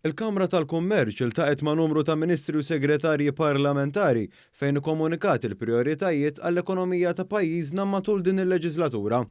Il-Kamra tal-Kummerċ iltaqgħet ma' numru ta' Ministri u Segretarji Parlamentari fejn ikkomunikat il-prijoritajiet għall-ekonomija ta' pajjiżna matul din il-leġislatura.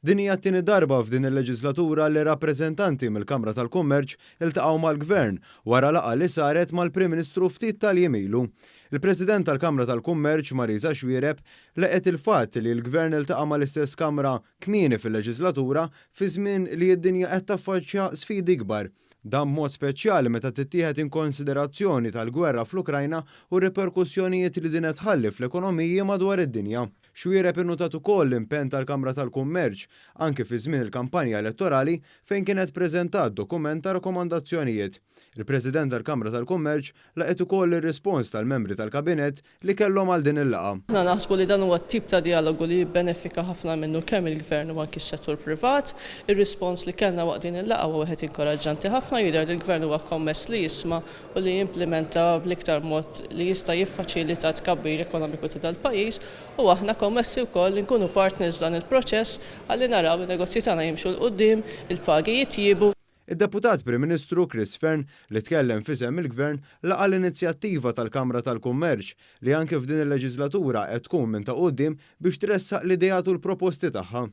Din hija t-tieni darba f'din il-leġislatura li rappreżentanti mill-Kamra tal-Kummerċ iltaqgħu mal-Gvern wara laqgħa li saret mal-Prim Ministru ftit tal-jiem ilu. Il-President tal-Kamra tal-Kummerċ Marisa Xuereb laqgħet il-fatt li l-Gvern iltaqa' mal-istess Kamra kmieni fil-leġislatura fi żmien li d-dinja qed taffaċċja sfidi kbar. Dan b'mod speċjali meta tittieħed in konsiderazzjoni tal-gwerra fl-Ukrajna u r-riperkussjonijiet li din qed tħalli fl-ekonomiji madwar id-dinja. Xuereb innutat ukoll l-impenn tal-Kamra tal-Kummerċ anki fi żmien il-kampanja elettorali fejn kienet preżentat dokument ta' rakkomandazzjonijiet. Il-President tal-Kamra tal-Kummerċ laqgħet ukoll ir-rispons tal-membri tal-Kabinett li kellhom għal din il-laqgħa. Aħna naħsbu li dan huwa t-tip ta' dialogu li jibbenefika ħafna minnu kemm il-Gvern u anki s-settur privat. Ir-rispons li kellna waqt din il-laqgħa huwa wieħed inkoraġġanti ħafna, jidher li l-Gvern huwa kommess li jisma' u li jimplementa bl-iktar mod li jista' jiffaċilita tkabbir ekonomiku ta' dal-pajjiż u aħna kommessi wkoll li nkunu partners f'dan il-proċess ħalli naraw in-negozji tagħna jimxu 'l quddiem, il-pagi jitjiebu. Id-Deputat Prim Ministru Chris Fearne li tkellem f'isem il-Gvern laqa' l-inizjattiva tal-Kamra tal-Kummerċ li anke f'din il-leġislatura qed tkun minn ta' quddiem biex tressaq l-ideat u l-proposti tagħha.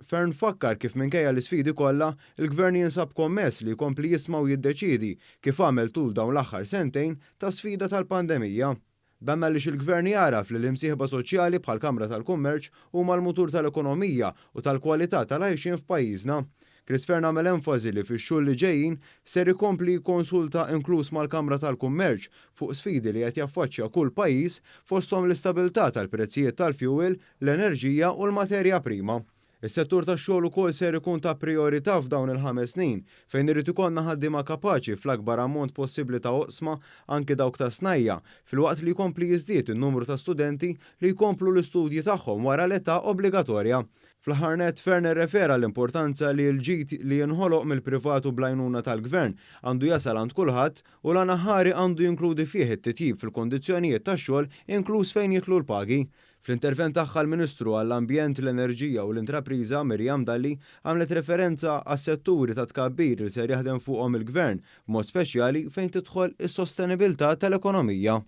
Fearne fakkar kif minkejja l-isfidi kollha, il-Gvern jinsab kommess li jkompli jisma' u jiddeċiedi kif għamel tul dawn l-aħħar sentejn ta' sfida tal-pandemija. Dan għaliex il-Gvern jagħraf li l-imsieħba soċjali bħall-Kamra tal-Kummerċ huma l-mutur tal-ekonomija u tal-kwalità tal-għajxien f'pajjiżna. Chris Fearne għamel enfasi li fix-xhur li ġejjin ser ikompli jikkonsulta inkluż mal-Kamra tal-Kummerċ fuq sfidi li qed jaffaċċja kull pajjiż fosthom l-istabilità tal-prezzijiet tal-fjuwil, l-enerġija u l-materja prima. Is-settur tax-xogħol ukoll ser ikun ta' prijorità f'dawn il-ħames snin, fejn irid ikollna ħaddiema kapaċi fl-akbar ammont possibbli ta' oqsma, anki dawk tas-snajja', filwaqt li jkompli jiżdied in-numru ta' studenti li jkomplu l-istudji tagħhom wara l-età obbligatorja. Fl-aħħar nett, Fearne rrefera l-importanza li l-ġid li jinħoloq mill-privat u bl-għajnuna tal-Gvern għandu jasal għand kulħadd u l-għan aħħari għandu jinkludi fih it-titjib fil-kundizzjonijiet tax-xogħol inkluż fejn jidħlu l-pagi. Fl-intervent tagħha l-Ministru għall-Ambjent, l-Enerġija u l-Intrapriża Miriam Dalli għamlet referenza għas-setturi ta' tkabbir li ser jaħdem fuqhom il-Gvern, b'mod speċjali fejn tidħol is-sostenibilità tal-ekonomija.